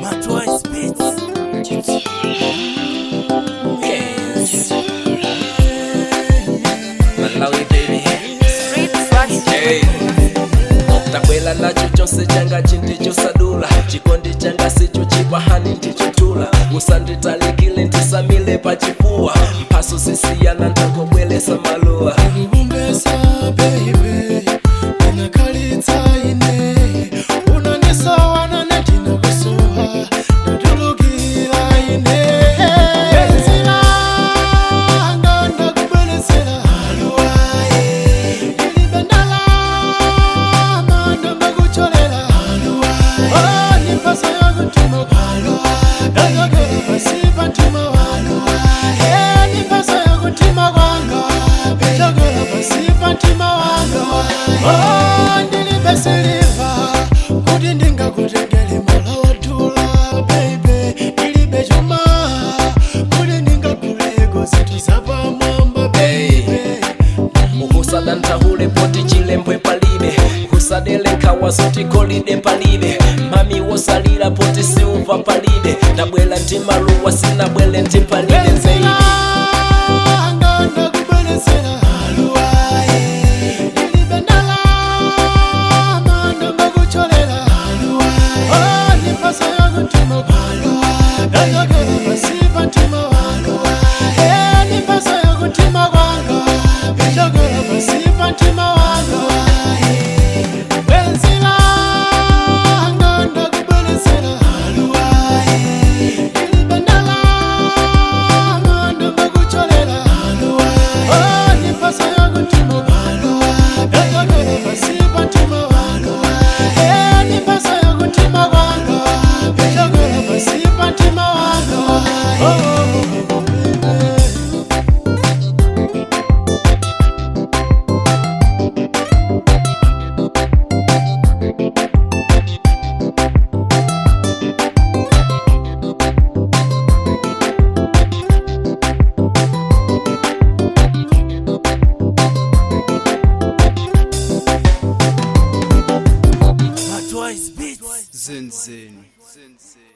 Matwise Beats. Yes. Malawi baby. Street Fashion. Hey. Tabwela nacho chonse changa chindichosadula chikondi changa sicho chipahani ndichotula usanditalikile ndisamile pachifuwa mphaso zisiyana ntangobwelesa maluwa. Kukumbesa baby, ndinakhalitsa ine unandisowana nendinakusowa ndatulukira ine enzilanga ndakubelesera aluwaye ndilibe ndalama ndambakucholera aluwaye oh, nipasa yakutuma aluwaye ndachokera pasi pa mtima waluwaye nipasa yakutima kwanga ndachokera pasi pa mtima wanga. Oh, ndilibe siliva kuti ndingakutengele mola wadula baby, ndilibe chuma kuti ndingaguleko zinthu zapamwamba baby. Ukusadanthahule poti chilembwe palibe, kusadele nkhawa zoti golide palibe, mami wosalira poti siuva palibe, ndabwela ndi maluwa sinabwele ndi palibe baby. Anga ndakubelesera aluwaye ndilibe ndalama ndambakucholera aluwaye oh, nipasa yakutima aluwaye ndachokera pasi pa mtima waluwaye nipasa yakutima kwanga ndachokera pasi pa mtima wanga. Benzilanga ndakubelesera aluwaye ndilibe ndalama ndambakucholera aluwaye oh, nipasa yakutima aluwaye ndachokera pasi pa mtima waluwaye nipasa yakutima kwanga ndachokera pasi pa mtima wanga. Oh, oh, oh, baby. Matwise Beats. Zinzin. Zinzin.